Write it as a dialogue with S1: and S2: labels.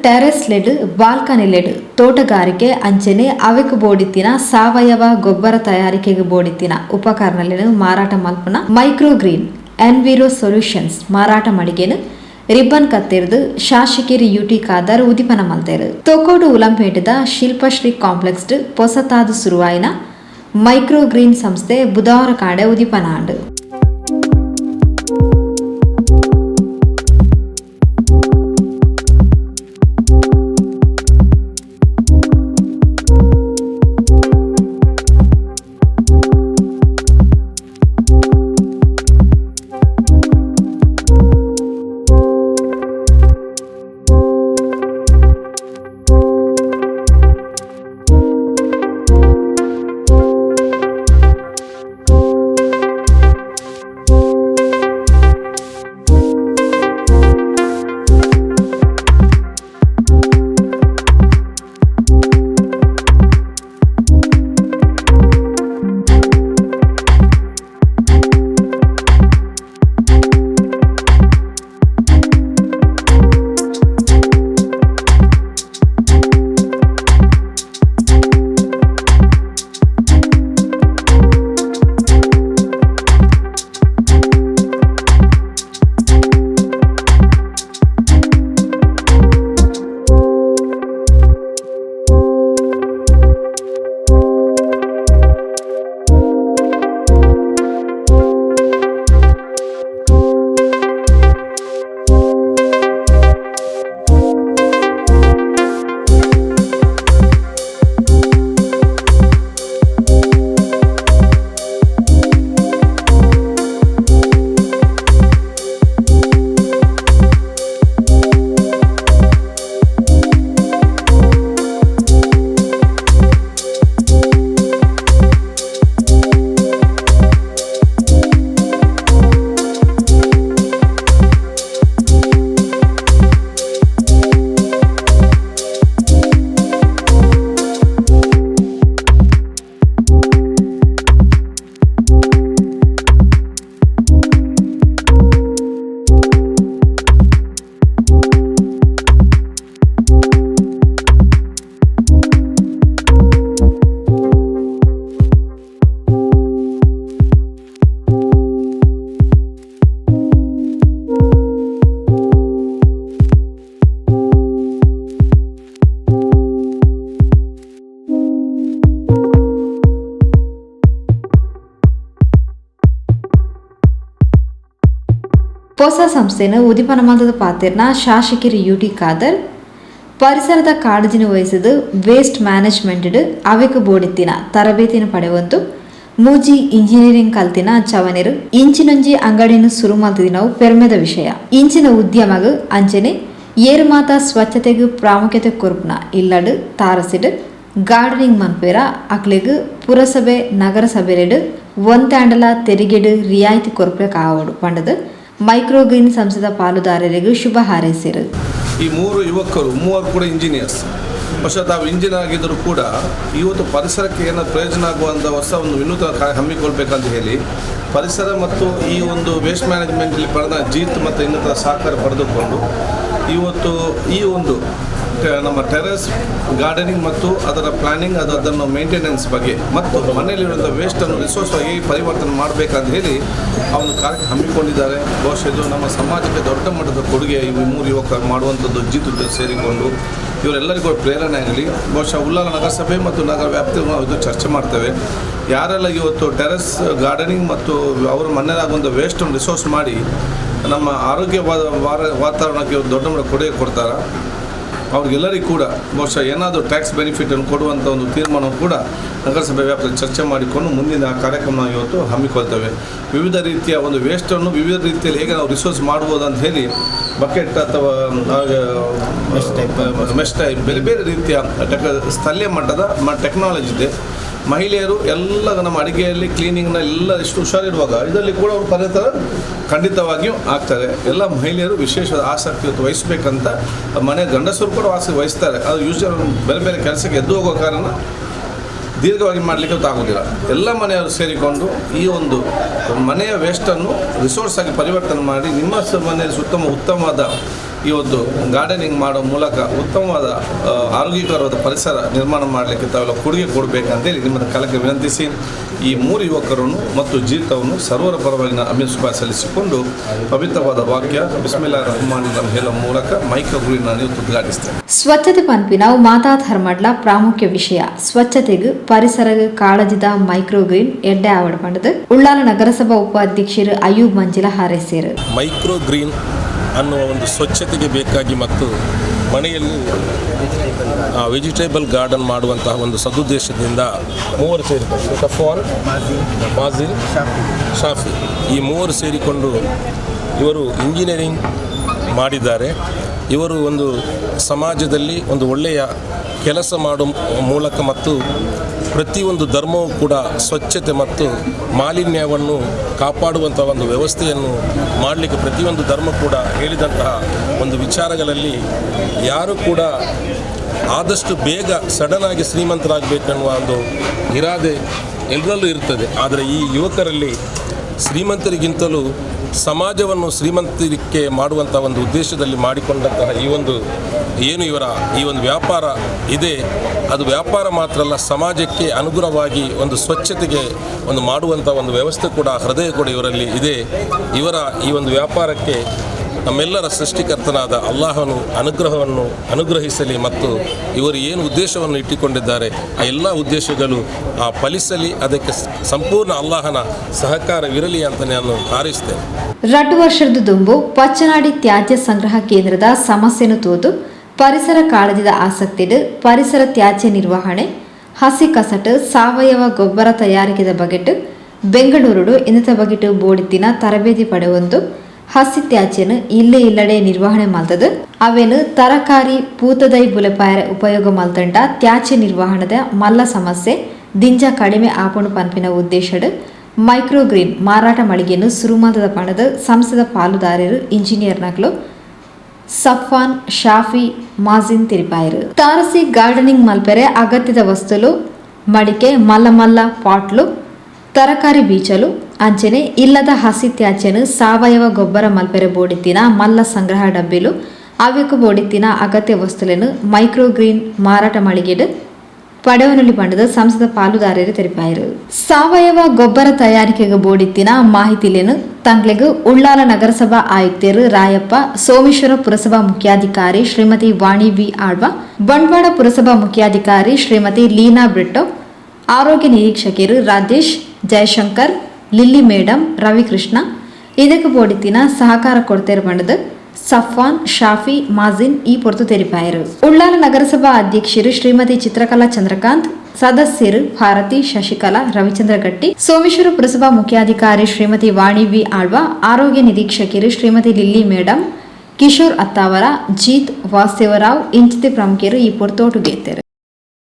S1: Terrace ಲೆಡ್ balcony ಲೆಡ್ ತೋಟಗಾರಿಕೆ ಅಂಚನೆ ಅವೆಕ್ ಬೋಡಿತ್ತಿನ ಸಾವಯವ ಗೊಬ್ಬರ ತಯಾರಿಕೆಗೆ ಬೋಡಿತ್ತಿನ ಉಪಕರಣಲೆನ್ ಮಾರಾಟ ಮಲ್ಪುನ ಮೈಕ್ರೋ ಗ್ರೀನ್ ಎನ್ವಿರೋ ಸೊಲ್ಯೂಷನ್ಸ್ ಮಾರಾಟ ಮಳಿಗೆನ್ ರಿಬ್ಬನ್ ಕತ್ತೆರ್ದು ಶಾಸಕೆರ್ ಯುಟಿ ಖಾದರ್ ಉದಿಪನ ಮಲ್ತೆರ್. ತೊಕೋಡು ಉಲಂಪೇಟದ ಶಿಲ್ಪಶ್ರೀ ಕಾಂಪ್ಲೆಕ್ಸ್ ಪೊಸತಾದ್ ಸುರುವಾಯಿನ ಮೈಕ್ರೋ ಗ್ರೀನ್ ಸಂಸ್ಥೆ ಬುಧವಾರ ಕಾಂಡೆ ಉದಿಪನ ಆಂಡ್. ಹೊಸ ಸಂಸ್ಥೆನ ಉದಿಪನ ಮಲ್ತದ ಪಾತೆರ್ನ ಶಾಸಕೆರ್ ಯುಟಿ ಖಾದರ್ ಪರಿಸರದ ಕಾಳಜಿನ ವಹಿಸಿದ ವೇಸ್ಟ್ ಮ್ಯಾನೇಜ್ಮೆಂಟ್ ಅವೆಕ್ ಬೋಡಿತ್ತಿನ ತರಬೇತಿನ ಪಡೆವಂತು ಮೂಜಿ ಇಂಜಿನಿಯರಿಂಗ್ ಕಲ್ತಿನ ಚವನೆರು ಇಂಚಿನೊಂಜಿ ಅಂಗಡಿನ ಸುರು ಮಲ್ತಿದಿನವು ಪೆರ್ಮೆದ ವಿಷಯ. ಇಂಚಿನ ಉದ್ಯಮಗ್ ಅಂಚನೆ ಏರು ಮಾತ ಸ್ವಚ್ಛತೆಗ್ ಪ್ರಾಮುಖ್ಯತೆ ಕೊರ್ಪುನ ಇಲ್ಲಡ್ ತಾರಸಿಡ್ ಗಾರ್ಡನಿಂಗ್ ಮನ್ಪೇರ ಅಕ್ಲೆಗ್ ಪುರಸಭೆ ನಗರಸಭೆಲೆಡ್ ಒಂತೆ ತೆರಿಗೆಡ್ ರಿಯಾಯಿತಿ ಕೊರ್ಪೆ ಕಾವಡು ಪಂಡದು ಮೈಕ್ರೋಗ್ರೀನ್ ಸಂಸ್ಥೆದ ಪಾಲುದಾರರಿಗೆ ಶುಭ ಹಾರೈಸಿರು.
S2: ಈ ಮೂರು ಯುವಕರು, ಮೂವರು ಕೂಡ ಇಂಜಿನಿಯರ್ಸ್. ಬಹುಶಃ ತಾವು ಇಂಜಿನಿಯರ್ ಆಗಿದ್ದರೂ ಕೂಡ ಇವತ್ತು ಪರಿಸರಕ್ಕೆ ಏನೋ ಪ್ರಯೋಜನ ಆಗುವಂಥ ಹೊಸ ಒಂದು ವಿನೂತನ ಕಾರ್ಯ ಹಮ್ಮಿಕೊಳ್ಬೇಕಂತ ಹೇಳಿ ಪರಿಸರ ಮತ್ತು ಈ ಒಂದು ವೇಸ್ಟ್ ಮ್ಯಾನೇಜ್ಮೆಂಟಲ್ಲಿ ಪಡೆದ ಜೀತ್ ಮತ್ತು ಇನ್ನಿತರ ಸಹಕಾರ ಪಡೆದುಕೊಂಡು ಇವತ್ತು ಈ ಒಂದು ನಮ್ಮ ಟೆರೆಸ್ ಗಾರ್ಡನಿಂಗ್ ಮತ್ತು ಅದರ ಪ್ಲಾನಿಂಗ್, ಅದನ್ನು ಮೇಂಟೆನೆನ್ಸ್ ಬಗ್ಗೆ ಮತ್ತು ಮನೆಯಲ್ಲಿರುವಂಥ ವೇಸ್ಟನ್ನು ರಿಸೋರ್ಸ್ ಆಗಿ ಪರಿವರ್ತನೆ ಮಾಡಬೇಕಂತ ಹೇಳಿ ಆ ಒಂದು ಕಾರ್ಯ ಹಮ್ಮಿಕೊಂಡಿದ್ದಾರೆ. ಬಹುಶಃ ಇದು ನಮ್ಮ ಸಮಾಜಕ್ಕೆ ದೊಡ್ಡ ಮಟ್ಟದ ಕೊಡುಗೆ. ಈ ಮೂರು ಯುವಕರು ಮಾಡುವಂಥದ್ದು ಜೀತು ಜೊತೆ ಸೇರಿಕೊಂಡು ಇವರೆಲ್ಲರಿಗೂ ಪ್ರೇರಣೆ ಆಗಲಿ. ಬಹುಶಃ ಉಳ್ಳಾಲ ನಗರಸಭೆ ಮತ್ತು ನಗರ ವ್ಯಾಪ್ತಿ ನಾವು ಇದು ಚರ್ಚೆ ಮಾಡ್ತೇವೆ. ಯಾರೆಲ್ಲ ಇವತ್ತು ಟೆರೆಸ್ ಗಾರ್ಡನಿಂಗ್ ಮತ್ತು ಅವರ ಮನೆಯಲ್ಲಾಗುವಂಥ ವೇಸ್ಟನ್ನು ರಿಸೋರ್ಸ್ ಮಾಡಿ ನಮ್ಮ ಆರೋಗ್ಯವಾದ ವಾತಾವರಣಕ್ಕೆ ಒಂದು ದೊಡ್ಡ ಮಟ್ಟದ ಕೊಡುಗೆ ಕೊಡ್ತಾರೆ, ಅವ್ರಿಗೆಲ್ಲರಿಗೂ ಕೂಡ ಬಹುಶಃ ಏನಾದರೂ ಟ್ಯಾಕ್ಸ್ ಬೆನಿಫಿಟನ್ನು ಕೊಡುವಂಥ ಒಂದು ತೀರ್ಮಾನವನ್ನು ಕೂಡ ನಗರಸಭೆ ವ್ಯಾಪ್ತಿಯಲ್ಲಿ ಚರ್ಚೆ ಮಾಡಿಕೊಂಡು ಮುಂದಿನ ಕಾರ್ಯಕ್ರಮ ಇವತ್ತು ಹಮ್ಮಿಕೊಳ್ತೇವೆ. ವಿವಿಧ ರೀತಿಯ ಒಂದು ವೇಸ್ಟನ್ನು ವಿವಿಧ ರೀತಿಯಲ್ಲಿ ಹೇಗೆ ನಾವು ರಿಸೋರ್ಸ್ ಮಾಡ್ಬೋದು ಅಂತ ಹೇಳಿ ಬಕೆಟ್ ಅಥವಾ ಮೆಶ್ ಟೈಪ್ ಬೇರೆ ಬೇರೆ ರೀತಿಯ ಸ್ಥಳೀಯ ಮಟ್ಟದ ಟೆಕ್ನಾಲಜಿ ಇದೆ. ಮಹಿಳೆಯರು ಎಲ್ಲ ನಮ್ಮ ಅಡುಗೆಯಲ್ಲಿ ಕ್ಲೀನಿಂಗ್ನ ಎಲ್ಲ ಎಷ್ಟು ಹುಷಾರಿರುವಾಗ ಇದರಲ್ಲಿ ಕೂಡ ಅವರು ಪರಿಣಿತರ ಖಂಡಿತವಾಗಿಯೂ ಆಗ್ತಾರೆ. ಎಲ್ಲ ಮಹಿಳೆಯರು ವಿಶೇಷ ಆಸಕ್ತಿ ಇವತ್ತು ವಹಿಸ್ಬೇಕಂತ, ಮನೆ ಗಂಡಸರು ಕೂಡ ಆಸಕ್ತಿ ವಹಿಸ್ತಾರೆ. ಅದು ಯೂಶುವಲ್ ಬೇರೆ ಬೇರೆ ಕೆಲಸಕ್ಕೆ ಎದ್ದು ಹೋಗೋ ಕಾರಣ ದೀರ್ಘವಾಗಿ ಮಾಡಲಿಕ್ಕೆ ಆಗೋದಿಲ್ಲ. ಎಲ್ಲ ಮನೆಯವರು ಸೇರಿಕೊಂಡು ಈ ಒಂದು ಮನೆಯ ವೇಸ್ಟನ್ನು ರಿಸೋರ್ಸ್ ಆಗಿ ಪರಿವರ್ತನೆ ಮಾಡಿ ನಿಮ್ಮ ಮನೆಯಲ್ಲಿ ಸುತ್ತಮ ಉತ್ತಮವಾದ ಈ ಒಂದು ಗಾರ್ಡನಿಂಗ್ ಮಾಡೋ ಮೂಲಕ ಉತ್ತಮವಾದ ಆರೋಗ್ಯಕರವಾದ ಪರಿಸರ ನಿರ್ಮಾಣ ಮಾಡಲಿಕ್ಕೆ ತಾವೆಲ್ಲ ಕೊಡುಗೆ ಕೊಡಬೇಕಂತೇಳಿ ನಿಮ್ಮ ಕಾಲಕ್ಕೆ ವಿನಂತಿಸಿ, ಈ ಮೂರು ಯುವಕರನ್ನು ಮತ್ತು ಜೀತವನ್ನು ಸರ್ವರ ಪರವಾಗಿ ನಾನು ಅಭಿನಯ ಸಲ್ಲಿಸಿಕೊಂಡು, ಪವಿತ್ರವಾದ ವಾಕ್ಯ ಬಿಸ್ಮಿಲ್ಲಾ ರಹಮಾನ್ ಹೇಳುವ ಮೂಲಕ ಮೈಕ್ರೋ ಗ್ರೀನ್ ನಾನು ಇವತ್ತು ಉದ್ಘಾಟಿಸ್ತೇನೆ.
S1: ಸ್ವಚ್ಛತೆ ಪನ್ಪಿನವು ಮಾತಾ ಧರ್ಮಡ್ಲ ಪ್ರಾಮುಖ್ಯ ವಿಷಯ. ಸ್ವಚ್ಛತೆಗೆ ಪರಿಸರಗ್ ಕಾಳಜಿದ ಮೈಕ್ರೋಗ್ರೀನ್ ಎಡ್ಡೆ ಆವಡ್ ಪಂಡದು ಉಳ್ಳಾಲ ನಗರಸಭಾ ಉಪಾಧ್ಯಕ್ಷರು ಅಯ್ಯೂಬ್ ಮಂಜಿಲ ಹಾರೈಸೇರು.
S3: ಮೈಕ್ರೋ ಗ್ರೀನ್ ಅನ್ನುವ ಒಂದು ಸ್ವಚ್ಛತೆಗೆ ಬೇಕಾಗಿ ಮತ್ತು ಮನೆಯಲ್ಲಿ ವೆಜಿಟೇಬಲ್ ಗಾರ್ಡನ್ ಮಾಡುವಂತಹ ಒಂದು ಸದುದ್ದೇಶದಿಂದ ಮೂವರು ಸೇರಿಕೊಂಡು, ಸಫ್ವಾನ್, ಮಾಜಿಲ್, ಶಾಫಿ, ಈ ಮೂವರು ಸೇರಿಕೊಂಡು, ಇವರು ಇಂಜಿನಿಯರಿಂಗ್ ಮಾಡಿದ್ದಾರೆ. ಇವರು ಒಂದು ಸಮಾಜದಲ್ಲಿ ಒಂದು ಒಳ್ಳೆಯ ಕೆಲಸ ಮಾಡುವ ಮೂಲಕ ಮತ್ತು ಪ್ರತಿಯೊಂದು ಧರ್ಮವೂ ಕೂಡ ಸ್ವಚ್ಛತೆ ಮತ್ತು ಮಾಲಿನ್ಯವನ್ನು ಕಾಪಾಡುವಂಥ ಒಂದು ವ್ಯವಸ್ಥೆಯನ್ನು ಮಾಡಲಿಕ್ಕೆ ಪ್ರತಿಯೊಂದು ಧರ್ಮ ಕೂಡ ಹೇಳಿದಂತಹ ಒಂದು ವಿಚಾರಗಳಲ್ಲಿ, ಯಾರು ಕೂಡ ಆದಷ್ಟು ಬೇಗ ಸಡನ್ನಾಗಿ ಶ್ರೀಮಂತರಾಗಬೇಕನ್ನುವ ಒಂದು ಇರಾದೆ ಎಲ್ಲರಲ್ಲೂ ಇರ್ತದೆ. ಆದರೆ ಈ ಯುವಕರಲ್ಲಿ ಶ್ರೀಮಂತರಿಗಿಂತಲೂ ಸಮಾಜವನ್ನು ಶ್ರೀಮಂತಿಕೆ ಮಾಡುವಂಥ ಒಂದು ಉದ್ದೇಶದಲ್ಲಿ ಮಾಡಿಕೊಂಡಂತಹ ಈ ಒಂದು ಏನು ಇವರ ಈ ಒಂದು ವ್ಯಾಪಾರ ಇದೆ, ಅದು ವ್ಯಾಪಾರ ಮಾತ್ರ ಅಲ್ಲ, ಸಮಾಜಕ್ಕೆ ಅನುಗುಣವಾಗಿ ಒಂದು ಸ್ವಚ್ಛತೆಗೆ ಒಂದು ಮಾಡುವಂಥ ಒಂದು ವ್ಯವಸ್ಥೆ ಕೂಡ, ಹೃದಯ ಕೂಡ ಇವರಲ್ಲಿ ಇದೆ. ಇವರ ಈ ಒಂದು ವ್ಯಾಪಾರಕ್ಕೆ ನಮ್ಮೆಲ್ಲರ ಸೃಷ್ಟಿಕರ್ತನಾದ ಅಲ್ಲಾಹನು ಅನುಗ್ರಹವನ್ನು ಅನುಗ್ರಹಿಸಲಿ ಮತ್ತು ಇವರು ಏನು ಉದ್ದೇಶವನ್ನು ಇಟ್ಟುಕೊಂಡಿದ್ದಾರೆ, ಆ ಎಲ್ಲ ಉದ್ದೇಶಗಳು ಫಲಿಸಲಿ. ಅದಕ್ಕೆ ಸಂಪೂರ್ಣ ಅಲ್ಲಾಹನ ಸಹಕಾರವಿರಲಿ ಅಂತ ನಾನು ಹಾರೈಸ್ತೇನೆ.
S1: 2 ವರ್ಷದ ದುಂಬು ಪಚ್ಚನಾಡಿ ತ್ಯಾಜ್ಯ ಸಂಗ್ರಹ ಕೇಂದ್ರದ ಸಮಸ್ಯೆನು ತೋದು, ಪರಿಸರ ಕಾಳಜಿದ ಆಸಕ್ತಿಡು ಪರಿಸರ ತ್ಯಾಜ್ಯ ನಿರ್ವಹಣೆ, ಹಸಿ ಕಸಟು ಸಾವಯವ ಗೊಬ್ಬರ ತಯಾರಿಕೆದ ಬಗೆಟ್ ಬೆಂಗಳೂರುಡು ಇಂದ ಬಗೆಟ್ ಬೋಡಿತ್ತಿನ ತರಬೇತಿ ಪಡೆವೊಂದು, ಹಸಿ ತ್ಯಾಜ್ಯನು ಇಲ್ಲೇ ಇಲ್ಲಡೆ ನಿರ್ವಹಣೆ ಮಲ್ತದು, ಅವೇನು ತರಕಾರಿ ಪೂತದೈ ಬುಲೆಪಾಯರ ಉಪಯೋಗ ಮಲ್ತಂಡ ತ್ಯಾಜ್ಯ ನಿರ್ವಹಣದ ಮಲ್ಲ ಸಮಸ್ಯೆ ದಿಂಜ ಕಡಿಮೆ ಆಪಣು ಪನ್ಪಿನ ಉದ್ದೇಶಡ್ ಮೈಕ್ರೋಗ್ರೀನ್ ಮಾರಾಟ ಮಳಿಗೆಯನ್ನು ಸುರುಮಲ್ತದ ಪಣದ ಸಂಸ್ಥೆದ ಪಾಲುದಾರರು ಇಂಜಿನಿಯರ್ ನಕಲು ಸಫಾನ್, ಶಾಫಿ, ಮಾಜಿನ್ ತಿರಿಪಾಯರು. ತಾರಸಿ ಗಾರ್ಡನಿಂಗ್ ಮಲ್ಪೆರೆ ಅಗತ್ಯದ ವಸ್ತುಲು, ಮಡಿಕೆ, ಮಲ್ಲ ಮಲ್ಲ ಪಾಟ್ಲು, ತರಕಾರಿ ಬೀಜಲು, ಅಂಚನೆ ಇಲ್ಲದ ಹಸಿ ತ್ಯಾಜ್ಯನು ಸಾವಯವ ಗೊಬ್ಬರ ಮಲ್ಪೆರೆ ಬೋಡಿತ್ತಿನ ಮಲ್ಲ ಸಂಗ್ರಹ ಡಬ್ಬಿಲು, ಅವೆಕ್ಕು ಬೋಡಿತ್ತಿನ ಅಗತ್ಯ ವಸ್ತುలను ಮೈಕ್ರೋಗ್ರೀನ್ ಮಾರಾಟ ಮಳಿಗೆಡು ಪಡೆವನೊಲಿ ಪಂಡದ ಸಂಸ್ಥೆದ ಪಾಲುದಾರರು ತೆರಿಪಾಯರು. ಸಾವಯವ ಗೊಬ್ಬರ ತಯಾರಿಕೆಗೆ ಬೋಡಿತ್ತಿನ ಮಾಹಿತಿಲೇನು ತಂಗ್ಲೆಗು ಉಳ್ಳಾಲ ನಗರಸಭಾ ಆಯುಕ್ತರು ರಾಯಪ್ಪ, ಸೋಮೇಶ್ವರ ಪುರಸಭಾ ಮುಖ್ಯಾಧಿಕಾರಿ ಶ್ರೀಮತಿ ವಾಣಿ ವಿ ಆಳ್ವ, ಬಂಟ್ವಾಳ ಪುರಸಭಾ ಮುಖ್ಯಾಧಿಕಾರಿ ಶ್ರೀಮತಿ ಲೀನಾ ಬ್ರಿಟ್ಟೋ, ಆರೋಗ್ಯ ನಿರೀಕ್ಷಕರು ರಾಜೇಶ್, ಜಯಶಂಕರ್, ಲಿಲ್ಲಿ ಮೇಡಂ, ರವಿಕೃಷ್ಣ ಇದಕ್ಕೆ ಬೋಡಿತ್ತಿನ ಸಹಕಾರ ಕೊಡ್ತೇರು ಪಂಡದು ಸಫಾನ್, ಶಾಫಿ, ಮಾಜಿನ್ ಈ ಪೊರ್ತು ತೆರಿಪಾಯರು. ಉಳ್ಳಾಲ ನಗರಸಭಾ ಅಧ್ಯಕ್ಷರು ಶ್ರೀಮತಿ ಚಿತ್ರಕಲಾ ಚಂದ್ರಕಾಂತ್, ಸದಸ್ಯರು ಭಾರತಿ, ಶಶಿಕಲಾ, ರವಿಚಂದ್ರ ಗಟ್ಟಿ, ಸೋಮೇಶ್ವರ ಪುರಸಭಾ ಮುಖ್ಯಾಧಿಕಾರಿ ಶ್ರೀಮತಿ ವಾಣಿ ವಿ ಆಳ್ವ, ಆರೋಗ್ಯ ನಿರೀಕ್ಷಕರು ಶ್ರೀಮತಿ ಲಿಲ್ಲಿ ಮೇಡಂ, ಕಿಶೋರ್ ಅತ್ತಾವರ, ಜೀತ್ ವಾಸುದೇವರಾವ್ ಇಂಚಿತಿ ಪ್ರಮುಖರು ಈ ಪೊರ್ತೋಟುಗೇತೆರು.